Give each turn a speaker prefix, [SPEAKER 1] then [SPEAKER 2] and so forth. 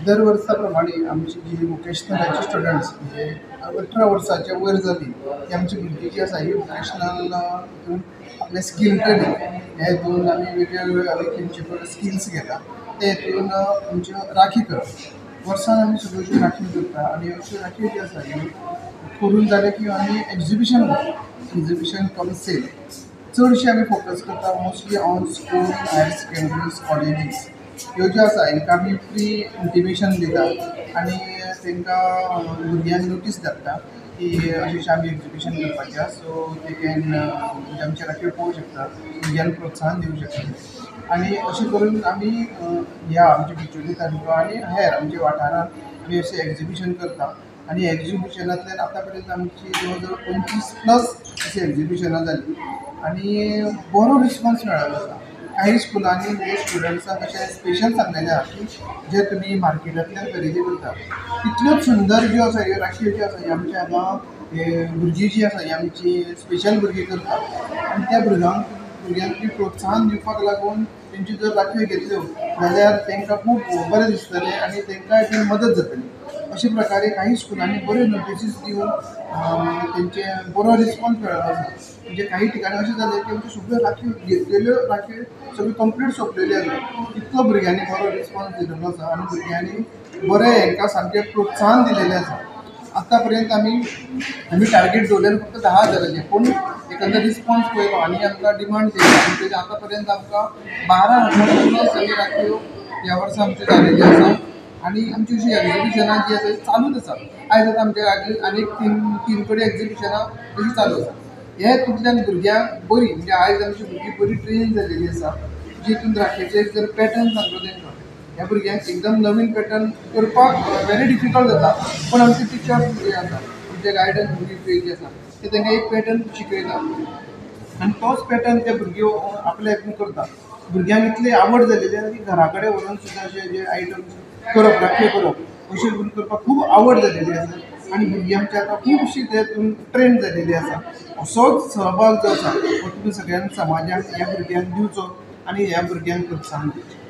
[SPEAKER 1] दर वर्सा प्रमाणे आमची जी वोकेशनलाची स्टुडंट्स म्हणजे 18 वर्साच्या वयर जाली ती आमची भुरगीं जी आसा ही वोकेशनल हितून आपलें स्कील ट्रेनींग ह्या हितून आमी वेगवेगळे आमी तेंचे कडेन स्किल्स घेता. ते हितून आमच्यो राखी करप, वर्सान आमी सगळ्यो राखी करता आनी अश्यो राखी ज्यो आसा ह्यो करून जाले की आमी एग्जिबिशन करता. एग्जिबिशन कम सेल चडशे आमी फोकस करता mostly on school, higher secondaries, colleges ह्यो ज्यो आसा हेंकां आमी फ्री इंटिमेशन दिता आनी तांकां भुरग्यांक नोटीस धाडटा की अशें अशें आमी एग्जिबिशन करपाचें आसा, सो they can म्हणजे आमचे राखयो पळोवंक शकता, भुरग्यांक प्रोत्साहन दिवंक शकता. आनी अशें करून आमी ह्या आमच्या बिचोली तालुका आनी हेर आमच्या वाठारांत आमी अशें एग्जिबिशन करता. आनी एग्जिबिशनांतल्यान आतां पर्यंत आमची जवळ जवळ 25+ अशीं एग्जिबिशनां जालीं आनी बरो रिस्पोन्स मेळ्ळो आसा. काही स्कुलांनी म्हणजे स्टुडंट्सांक अशें स्पेशल सांगलेलें आसा की जे तुमी मार्केटांतल्यान खरेदी करता तितल्योच सुंदर ज्यो आसा ह्यो राखयो ज्यो आसा ह्यो आमच्या हांगा भुरगीं जीं आसा ही आमची स्पेशल भुरगीं करता आनी त्या भुरग्यांक ती प्रोत्साहन दिवपाक लागून तेंच्यो जर राखयो घेतल्यो जाल्यार तांकां खूब बरें दिसतलें आनी तांकांय बी मदत जातली. अशे प्रकारे काही स्कुलांनी बऱ्यो नोटिसीस दिवन तेंचे बरो रिस्पोन्स मेळ्ळो आसा. म्हणजे काही ठिकाणी अशें जालें की आमच्यो सगळ्यो राखयो घेतलेल्यो राखयो सगळ्यो कंप्लीट सोंपलेल्यो आसा, इतलो भुरग्यांनी बरो रिस्पोन्स दिलेलो आसा आनी भुरग्यांनी बरें हेंकां सामकें प्रोत्साहन दिलेलें आसा. आतां पर्यंत आमी टार्गेट दवरलेलें फक्त 10,000 पूण एकंदर रिस्पोन्स पळयलो आनी आमकां डिमांड दिली आनी तेजे आतां पर्यंत आमकां 12,000 प्लस आमी राखयो ह्या वर्सा आमच्यो जालेल्यो आसा. आनी आमची अशी एग्जिबिशनां जी आसा चालूच आसा. आयज आतां आमच्या आनीक तीन कडेन एग्जिबिशनां अशीं चालू आसा. हे हितूंतल्यान भुरग्यांक बरी म्हणजे आयज आमची भुरगीं बरी ट्रेन जाल्लेली आसा. जितून राखयेचे जर पॅटर्न सांगलो तेंकां ह्या भुरग्यांक एकदम नवीन पॅटर्न करपाक वेरी डिफिकल्ट जाता, पूण आमचे टिचर्स जे आसा आमचे गायडन्स भुरगीं जे आसा ते तेंकां एक पॅटर्न शिकयता आनी तोच पॅटर्न ते भुरगे आपल्या हितून करता. भुरग्यांक इतली आवड जालेली आसा की घरा कडेन व्हरून सुद्दां अशे जे आयटम्स करप, राखयो करप अशें करून करपाक खूब आवड जालेली आसा आनी भुरगीं आमच्या आतां खुबशीं तेतून ट्रेन जालेली आसा. असोच सहभाग जो आसा तो तुमी सगळ्यांनी समाजान ह्या भुरग्यांक दिवचो आनी ह्या भुरग्यांक प्रोत्साहन दिवचें.